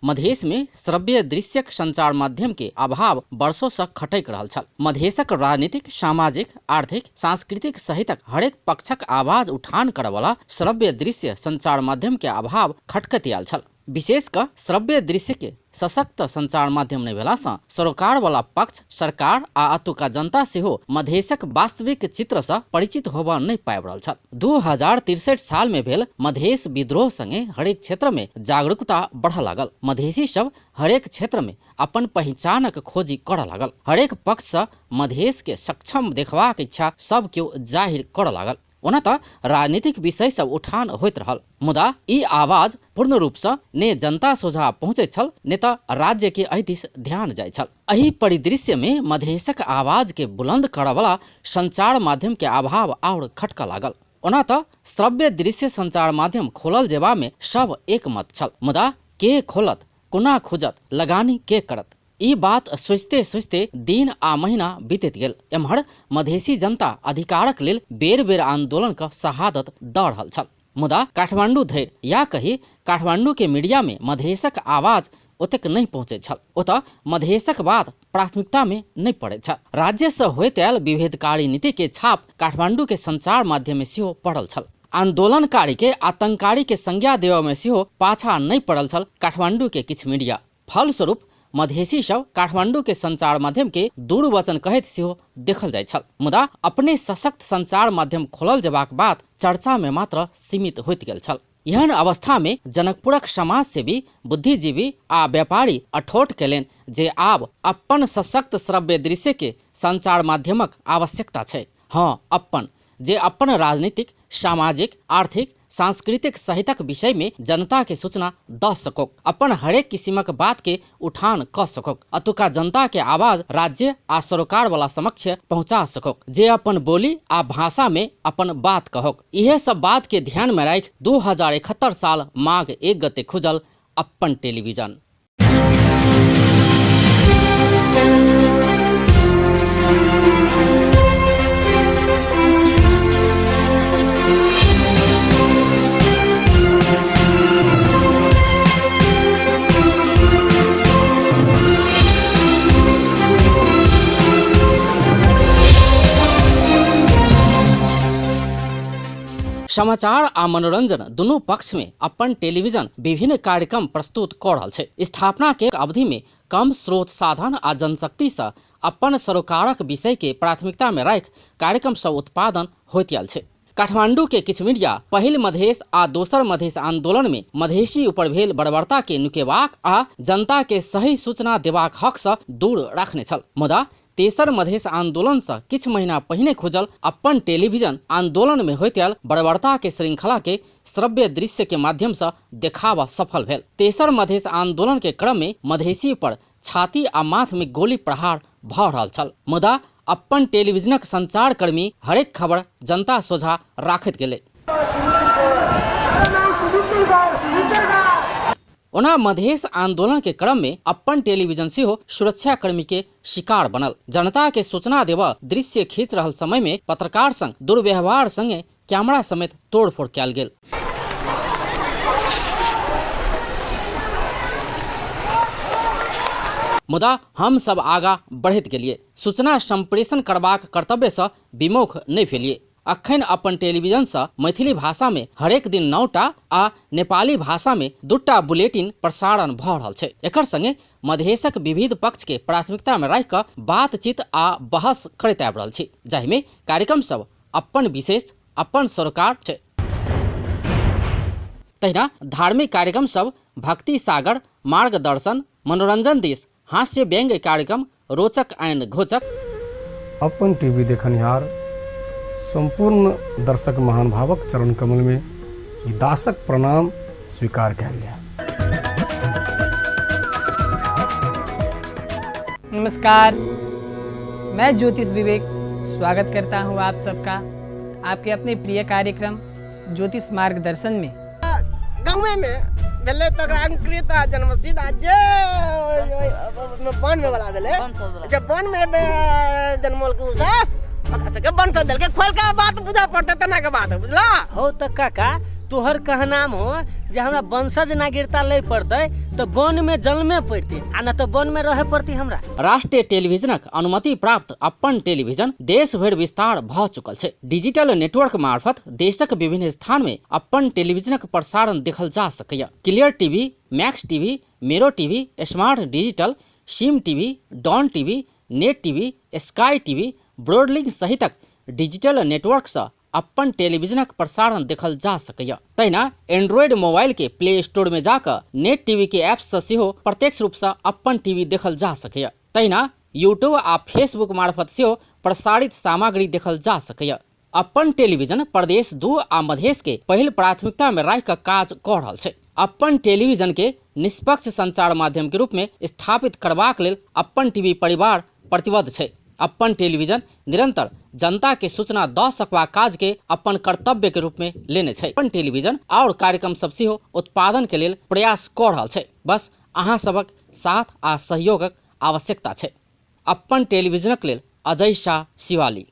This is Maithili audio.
मधेश में श्रव्य दृश्यक संचार माध्यम के अभाव वर्षों से खटक रहल छल। मधेशक राजनीतिक, सामाजिक, आर्थिक, सांस्कृतिक सहितक हरेक पक्षक आवाज उठान करऽ श्रव्य दृश्य संचार माध्यम के अभाव खटकत आयल छल। विशेष कऽ श्रव्य दृश्य के सशक्त संचार माध्यम नहि भेलासँ सरोकार वाला पक्ष, सरकार आ अतुका जनता सेहो मधेशक वास्तविक चित्र सँ परिचित होबऽ नहि पाबि रहल छल। 2063 साल में भेल मधेश विद्रोह संगे हरेक क्षेत्र में जागरूकता बढ़ऽ लागल। मधेशी सब हरेक क्षेत्र में अपन पहिचानक खोजी करऽ लागल। हरेक पक्ष सँ मधेश के सक्षम देखबाक इच्छा सब केओ जाहिर करऽ लागल। ओना तऽ राजनीतिक विषय सब उठान होइत रहल, मुदा ई आवाज पूर्ण रूपसँ ने जनता सोझा पहुँचैत छल ने तऽ राज्य के एहि दिस ध्यान जाइत छल। एहि परिदृश्य में मधेशक आवाज के बुलंद करऽ वाला संचार माध्यम के अभाव आओर खटकऽ लागल। ओना तऽ श्रव्य दृश्य संचार माध्यम खोलल जेबा में सब एकमत छल, मुदा के खोलत, कोना खुजत, लगानी के करत, ई बात सोचिते सोचिते दिन आ महीना बीतैत गेल। एम्हर मधेशी जनता अधिकारक लेल बेर बेर आंदोलन क शहादत दऽ रहल छल, मुदा काठमांडू धरि या कही काठमांडू के मीडिया में मधेशक आवाज ओतेक नहि पहुँचैत छल। ओतऽ मधेशक बात प्राथमिकता में नहि पड़ैत छल। राज्य सँ होइत आयल विभेदकारी नीति के छाप काठमांडू के संचार माध्यम में सेहो पड़ल छल। आंदोलनकारी के आतंककारी के संज्ञा देबऽ में सेहो पाछा नहि पड़ल छल काठमांडू के किछु मीडिया। फलस्वरूप मधेशी सब काठमांडू के संचार माध्यम के दुर्वचन कहैत सेहो देखल जाइत छल, मुदा अपने सशक्त संचार माध्यम खोलल जेबाक बात चर्चा में मात्र सीमित होइत गेल छल। एहन अवस्था में जनकपुरक समाजसेवी, बुद्धिजीवी आ व्यापारी अठोट केलनि जे आब अपन सशक्त श्रव्य दृश्य के संचार माध्यमक आवश्यकता छै। हाँ, अपन जे अपन राजनीतिक, सामाजिक, आर्थिक, सांस्कृतिक सहितक विषय में जनता के सूचना दऽ सकोक, अपन हरेक किसिमक बात के उठान कऽ सकोक, अतुका जनता के आवाज राज्य आ सरोकार वाला समक्ष पहुंचा सकोक, जे अपन बोली आ भाषा में अपन बात कहोक। इहे सब बात के ध्यान में राखि 2071 साल माघ 1 गते खुजल अपन टेलीविजन। समाचार आ मनोरंजन दुनू पक्ष में अपन टेलीविजन विभिन्न कार्यक्रम प्रस्तुत कऽ रहल छै। स्थापना के अवधि में कम स्रोत साधन आ जनशक्ति सँ अपन सरोकारक विषय के प्राथमिकता में राखि कार्यक्रम सब उत्पादन होइत आयल छै। काठमांडू के किछु मीडिया पहिल मधेश आ दोसर मधेश आंदोलन में मधेशी ऊपर भेल बर्बरता के नुकेबाक आ जनता के सही सूचना देबाक हक सँ दूर राखने छल, मुदा तेसर मधेश आंदोलन सँ किछु महीना पहिने खुजल अपन टेलीविजन आंदोलन में होइत आयल बर्बरता के श्रृंखला के श्रव्य दृश्य के माध्यम सँ देखाबऽ सफल भेल। तेसर मधेश आंदोलन के क्रम में मधेशी पर छाती आ माथ में गोली प्रहार भऽ रहल छल, मुदा अपन टेलीविजनक संचारकर्मी हरेक खबर जनता सोझा राखैत गेलै। ओना मधेश आंदोलन के क्रम में अपन टेलीविजन सेहो सुरक्षाकर्मी के शिकार बनल। जनता के सूचना देबऽ दृश्य खींच रहल समय में पत्रकार संग दुर्व्यवहार संगे कैमरा समेत तोड़फोड़ कयल गेल। मुदा हम सब आगा बढ़ैत गेलिए, सूचना संप्रेषण करबाक कर्तव्य सँ विमुख नहि भेलिए। अखन अपन टेलीविजन सँ मैथिली भाषा में हरेक दिन 9टा आ नेपाली भाषा में 2टा बुलेटिन प्रसारण भऽ रहल छै। एकर संगे मधेशक विविध पक्ष के प्राथमिकता में राखि कऽ बातचीत आ बहस करैत आबि रहल छी, जाहि में कार्यक्रम सब अपन विशेष अपन सरोकार छै। तहिना धार्मिक कार्यक्रम सब भक्ति सागर, मार्गदर्शन, मनोरंजन दिस हास्य व्यंग्य कार्यक्रम रोचक एंड घोचक। अपन टीवी देखनिहार संपूर्ण दर्शक महानुभावक चरण कमल में ई दासक प्रणाम स्वीकार कयल जाय। नमस्कार, मैं ज्योतिष विवेक स्वागत करता हूं आप सबका आपके अपने प्रिय कार्यक्रम ज्योतिष मार्गदर्शन में। गाँवे में भेलै तकरा अंकृत आ जन्मसिद्ध आ जे वन में वाला भेलै, जे वन में जन्मल के सब ओकरा सबके वंश देलकै। खोल के बात बुझा पड़तै तेना के बात बुझला। हो त काका, तोहर कहनाम हो जे हमरा वंशज नागरिकता लै पड़तै तऽ वन में जन्मे पड़तै आ न तऽ वन में रहे पड़तै हमरा। राष्ट्रीय टेलीविजनक अनुमति प्राप्त अपन टेलीविजन देश भरि विस्तार भऽ चुकल छै। डिजिटल नेटवर्क मार्फत देशक विभिन्न स्थान में अपन टेलीविजनक प्रसारण देखल जा सकैए। Clear TV, Max TV, Mero TV, smart digital, SIM TV, Dawn TV, net TV, sky TV, Broadlink सहितक डिजिटल नेटवर्कसँ अपन टेलीविजनक प्रसारण देखल जा सकैए। तहिना एंड्रॉयड मोबाइल के प्ले स्टोर में जाकऽ नेट टीवी के ऐप्ससँ सेहो प्रत्यक्ष रूपसँ अपन टीवी देखल जा सकैए। तहिना यूट्यूब आ फेसबुक मार्फत सेहो प्रसारित सामग्री देखल जा सकैए। अपन टेलीविजन प्रदेश 2 आ मधेश के पहिल प्राथमिकता में राखि कऽ काज कऽ रहल छै। अपन टेलीविजन के निष्पक्ष संचार माध्यम के रूप में स्थापित करबाक लेल अपन टीवी परिवार प्रतिबद्ध छै। अपन टेलीविजन निरंतर जनता के सूचना दऽ सकबाक काज के अपन कर्तव्य के रूप में लेने छै। अपन टेलीविजन और कार्यक्रम सब सेहो उत्पादन के लेल प्रयास कऽ रहल छै। बस अहाँ सबक साथ आ सहयोगक आवश्यकता छै। अपन टेलीविजनक लेल अजय शाह, शिवाली।